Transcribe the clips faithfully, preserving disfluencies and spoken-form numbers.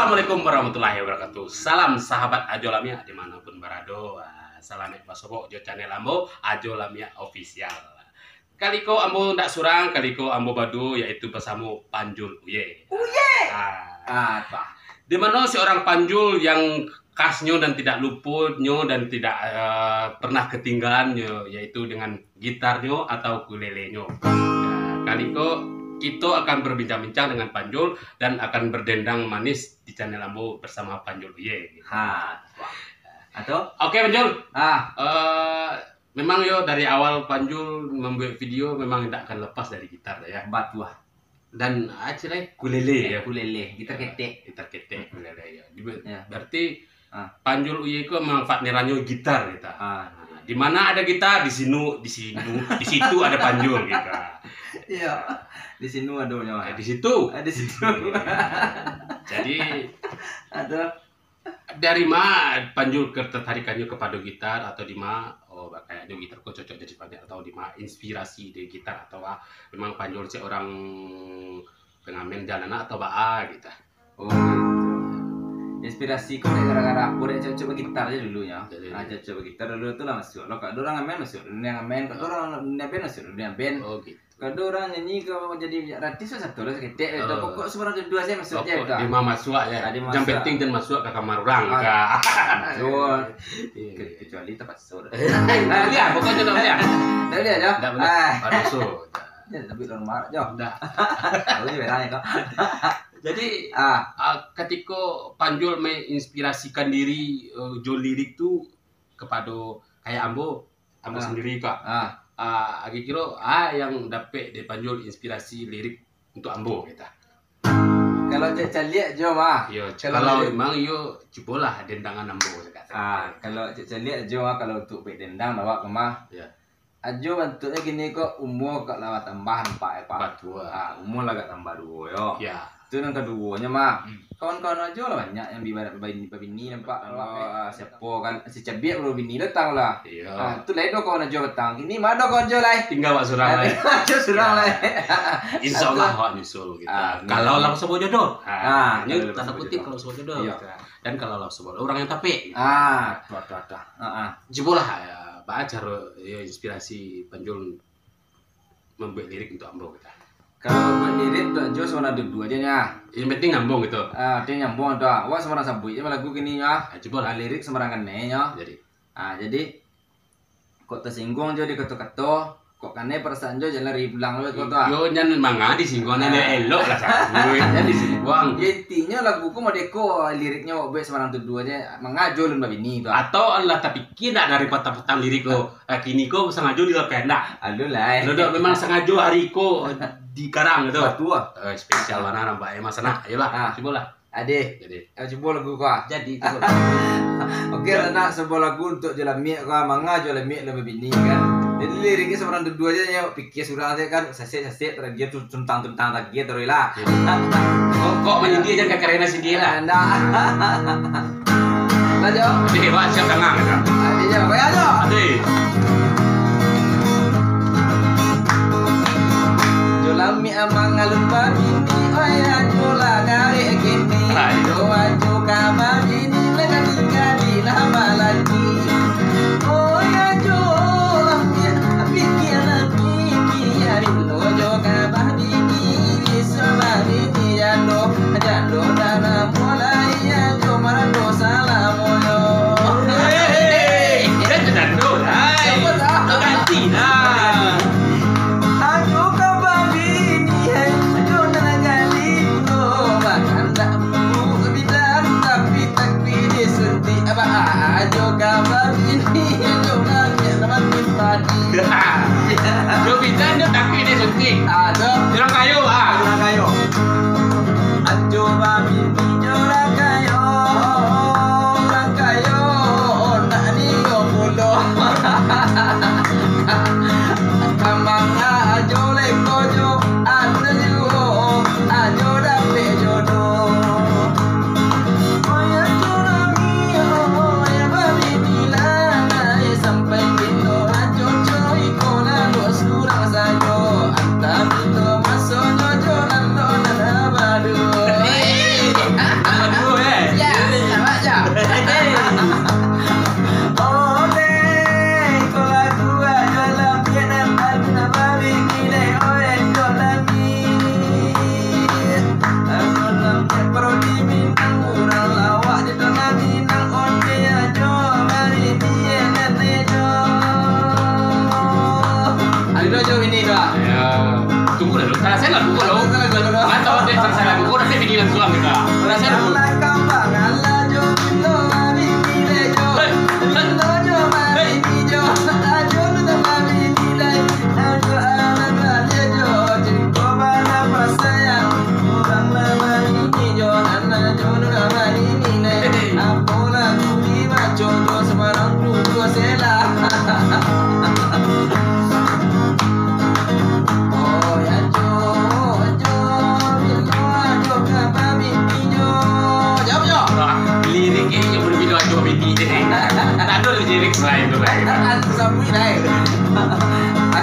Assalamualaikum warahmatullahi wabarakatuh. Salam sahabat Ajo Lamiak di mana pun barado. Ah, salamaik basobok jo channel ambo, Ajo Lamiak Official. Kali ko ambo ndak surang, kali ko ambo baduo, yaitu basamo Panjul Uye. Uye! Ah. Apa? Di mano seorang Panjul yang khasnyo dan tidak lupunyo dan tidak, eh, pernah ketinggalannya, yaitu dengan gitarnyo atau kulelenyo. Ya, kali ko kito akan berbincang-bincang dengan Panjul dan akan berdendang manis di channel ambo bersama Panjul Uye. Ha. Atau? Oke, Panjul. Ah. Eh, memang yo dari awal Panjul membuat video memang tidak akan lepas dari gitar dah ya. Batua. Dan, ah, cilai kulele ya. Kulele, gitar ketek. Gitar ketek, kulele ya. Di, ya. Berarti, ah, Panjul Uye ko memang partnerannyo gitar gitu. Ah. Nah, di mana ada gitar, di sinu, di sinu, di situ ada Panjul gitu. Iya. Di sinu adonyo. Eh, di situ. Ah, di situ. Iya. Jadi, ada. Dari ma Panjul ketertarikannyo kepada gitar atau di ma, oh, kayaknyo gitar ko cocok jadi partner atau di ma inspirasi dari gitar atau, ah, memang Panjul seorang pengamen jalanan atau baa gitu? Oh, gitu. Inspirasi ko dek gara-gara apo dek cocok bagitar je dulu nyo. Jadi, ah, cocok bagitar dulu tu lah masuk lo. Kalau urang ngamen masuk dunia ngamen, kalau urang dunia band masuk dunia band. Oh, gitu. Kalau urang nyanyi ko jadi artis tu satu lah saketek. Oh. Pokok surang tu duo se masuk je. Pokok tu. Di ma masuk ya. Ah, di ma masuk. Yang penting jan masuk ka kamar urang. Ah, ka. Betul. Iya. Ke-, kecuali terpaksa. Ndak buliah, pokoknyo ndak buliah. Ndak buliah, Jo? Ndak buliah. Ah. Padoso. Ya, tapi normal, Jo. Ndak. Tahu je berang itu. Jadi, ah, ah, katiko Panjul menginspirasikan diri, eh, jo lirik tu kepado kayak ambo, ambo sendiri ka. Ah. Ah, agi kiro, ah, yang dapek dari Panjul inspirasi lirik untuk ambo, gitu. Kalau cek caliak jo mah. Iyo, kalau memang iyo, cubolah dendangan ambo, cakap. Ah, kalau cek caliak jo mah, kalau untuk baik dendang, awak ke mah. Iyo. Ajo bantuaknyo kini ko, umua kok lah batambah nampak, Pak. Batua. Ah, umua lah agak tambah duo yo. Yo. Tu nan kaduonyo mah. Hmm. Kawan-kawan Ajo lah banyak yang bi-, babini, babini nampak. Tambah, kalau, eh, ah, siapo kan, si Cabiak baru bini datang lah. Iyo. Ah, tu lain do kawan Ajo batang. Kini ma do kawan Ajo lai? Tingga awak surang lai. Ajo surang lai. Insya Allah awak nyusul gitu. Ah, kalau lah basamo jodoh. Ah, nyo tanda kutip kalau basamo jodoh. Iyo. Gitu. Dan kalau lah basamo urang yang tapek. Ah, tuh, tuh, tuh. Ah, ah. Cubolah, ya, baa caro, ya, inspirasi Panjul membuat lirik untuk ambo, gitu. Kalau buat lirik tu Ajo sabarang duo-duo ajo nyo. Yang penting nyambung gitu. Ah, penting nyambung tu. Awak sabarang sabuik je lagu kini nyo. Ah, cubolah. Ah, lirik sabarang kanai nyo. Jadi. Ah, jadi, kok tasingguang jo di kato-kato, kok kanai parasaan jo, jan lari pulang lo ko tu, ah. Yo, jan manga disingguang, nan elok lah sabuik, jan disingguang. Yo, intinyo lagu ko modeko, liriknyo awak buek sabarang tu duo ajo, manga jo alun babini tu, ah. Atau alah tapikia ndak dari patang-patang lirik ko? Ah, kini ko sangajo di lapeh ndak? Alun lai. Lo dok, memang sangajo hari ko dikarang gitu. Batua. Eh, spesial bana nampak, eh, Mas Anak. Ayolah, ah, cubolah. Ade. Jadi. Eh, cubo lagu ko, ah. Jadi, cubo. Oke, Anak, cubo lagu untuk Ajo Lamiak ko, ah, manga Ajo Lamiak lah babini kan. Jadi liriknyo sabarang duo-duo ajo nyo, pikia surang sajo kan, sasek-sasek, taragia tu tuntang-tuntang tagia taruih lah. Jadi. Kok, kok manyidia jan ka karena sendiri lah. Eh, ndak. Lah, Jo. Deh, wak siap tangan, kan? Ade, Jo. Koyak, Jo. Ade. Ajo Lamiak mangalun babini, oi, Ajo lah garek kini. Hai. Ajo, Ajo ka babini, lah jadi-jadi lah balaki. Oi, Ajo Lamiak, pikia lah pikia, bilo jo ka babini, isuak babini jando, jando dalam mulai Ajo marando salamonyo. Hei, jan jando, hai. Siapa dah? Kau ganti lah. Ajo ka babini, hai, Ajo nan gali pulo, bakandak bulu bidang, tapi takbir disuntik, abah Ajo ka Tunggu dulu, salasai lagu ko dulu. Salasai lagu ko dulu. Mantap, salasai lagu ko, tapi bini langsuang kita. Salasai lagu. Hei, hei, hei. Lirik ni yang berbeda ajo bini. Tak ada lirik lain tu lain. Aku sabuik lain.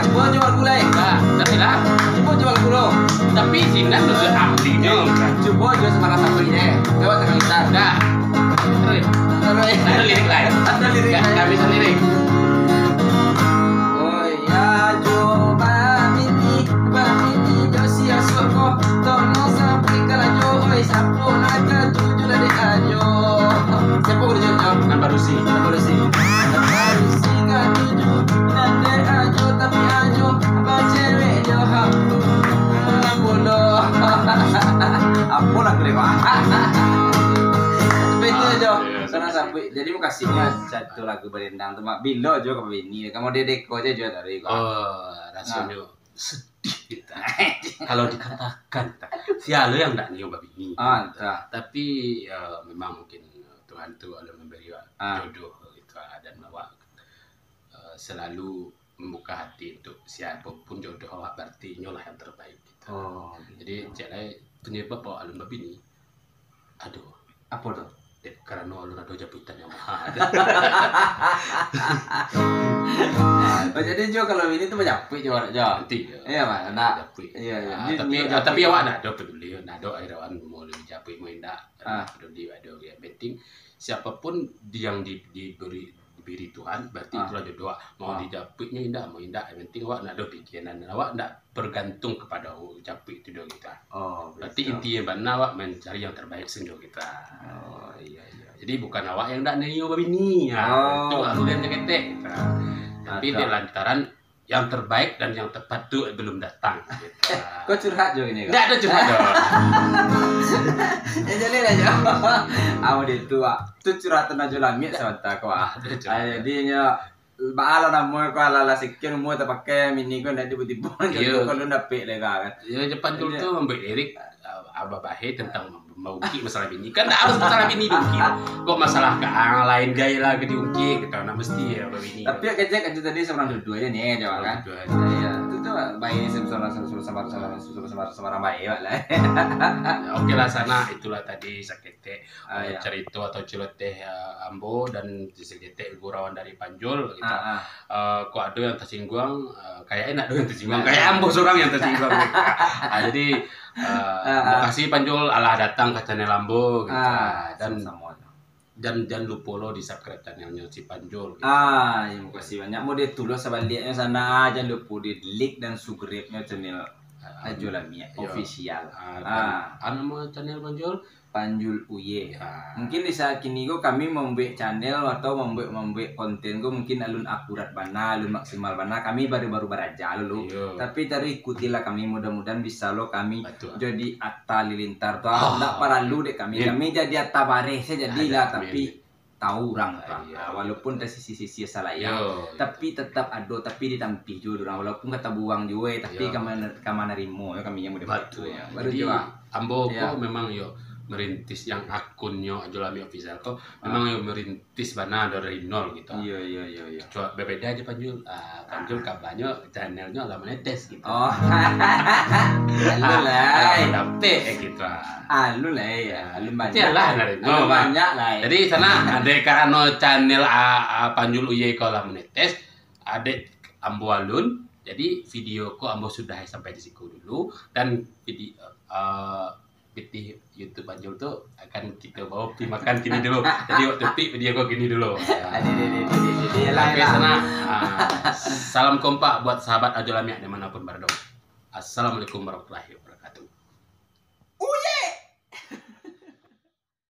Cubo jual gulai. Tapi lah. Cubo jual gulai. Tapi sinan tu ahli nyo. Cubo jual sembarang sabuik je. Coba tengah kita. Dah. Terus. Terus. Ada lirik lain. Ada lirik lain. Kami sendiri. Oh ya, jo babini, babini jo si Asok ko. Tolong sampai kalajo, oi, sapo nak katuju lah dek ajo. Siapa boleh jawab? Nan barusi. Nan barusi. Nan barusi katuju, nan dek ajo, tapi ajo bacewek jo ha. Apo lo? Apo lagu dek, Pak? Tapi itu ajo. Sana sampai. Jadi mukasuiknyo satu lagu barendang tu, Mak. Bilo jo ka bini, kamu dia deko aja jo dari kau. Oh, rasanya sedih kita. Kalau dikatakan, sia lo yang ndak nio babini. Ah, entah. Tapi, eh, memang mungkin Tuhan tu ada memberi jodoh gitu, dan awak, eh, selalu membuka hati untuk siapa pun jodoh awak, berarti inyolah yang terbaik gitu. Oh, jadi, gitu. Jadi, penyebab awak alun babini, aduh. Apo tu? Dek, karano alun ado japuitan yang maha. Oh, jadi jo kalau bini tu bajapuik jo, jo. Nanti jo. Iya, Mak, nak. Japuik. Iya, iya. Ah, tapi, tapi awak ndak ado peduli, ndak ado irawan mau dijapuik mau indak. Ah. Peduli ado. Yang penting siapapun yang di-, diberi, diberi Tuhan, berarti itulah jodoh awak. Mau dijapuiknyo indak, mau indak, yang penting awak ndak ado pikiran, awak ndak bergantung kepada japuik tu doh kita. Oh, berarti intinya bana awak mencari yang terbaik sendiri kita. Oh, iya, iya. Jadi bukan awak yang ndak nio babini. Ya, itu baru yang ketek. Tapi dia lantaran yang terbaik dan yang tepat tu belum datang. Kau curhat jo ini, kau? Ndak ado curhat jo. Ya, jadi lah jo. Amu dia tu, ah. Tu curhatan ajo lamiak sabanta ko, ah. Jadinyo Baa lah namo ko, alah-alah sekian umua tapakai bini ko, ndak tibo-tibo. Iyo. Contoh kalau dapek lega kan. Iyo, Panjul tu mambuek lirik, ah, babahe tentang maungkik masalah bini. Kan ndak harus masalah bini diungkik. Kok masalah ka ang lain gai lah ka diungkik, gitu. Nah, mesti ya babini. Tapi kecek aja tadi seorang dua-duanya nih, jawab kan. Dua-duanya. Iya, itu tu baik sih, seorang, seorang, seorang, seorang, seorang, seorang baik lah. Ya, oke lah, sana itulah tadi sakit. Ah, eh, ya. Carito atau celoteh, eh, ambo dan saketek gurauan dari Panjul, gitu. Ah, ah. Eh, kok ado yang tasingguang, eh, kayaknyo ndak ado yang tasingguang. Ah. Kayak ambo surang yang tasingguang, gitu. Ah, jadi, eh, makasih Panjul alah datang ka channel ambo, gitu. Ah, dan, samo-samo. Dan jan lupo lo di-subscribe channelnyo si Panjul, gitu. Ah, ya, makasih banyak. Mau dia tulis sabaliaknyo sana, jan lupo di-like dan subscribe-nyo channel Ajo Lamiak Official. Ah, ah. Anu, nama channel Panjul? Panjul Uye. Ya. Mungkin di saat kini ko kami mambuek channel atau mambuek, mambuek konten ko mungkin alun akurat bana, alun maksimal bana. Kami baru-baru baraja dulu. Iyo. Tapi taruih ikutilah kami, mudah-mudahan bisa lo kami jadi Atta Halilintar tu. Ah, ndak paralu dek kami. Kami jadi Atta Bareh saja jadilah, tapi tahu urang tu. Ah, iyo. Walaupun tasisih-sisih salaiang, tapi tetap ado, tapi ditampih juo urang. Walaupun ka tabuang juo, eh, tapi ka mana-, ka manarimo, yo, kami yang muda. Batua. Baru jadi, ambo ko memang yo merintis yang akunnyo Ajo Lamiak Official ko, memang yo merintis bana dari nol gitu. Iyo, iyo, iyo, iyo. Cuma bebeda aja Panjul. Ah, Panjul kabarnyo channelnyo lah monetis gitu. Oh. Alun lah. Alun dapek gitu. Alun lah, ya. Alun banyak. Alun banyak lah. Jadi sana, dek karano channel, ah, ah, Panjul Uye ko lah monetis, dek ambo alun. Jadi video ko ambo sudahi sampai di siko dulu, dan video, eh, pitih YouTube Panjul tu akan kito bawa pi makan kini dulu. Jadi awak tutuik video ko kini dulu. Adi, adi, adi, adi, adi. Oke, sana. Ah, salam kompak buat sahabat Ajo Lamiak di mana pun barado. Assalamualaikum warahmatullahi wabarakatuh.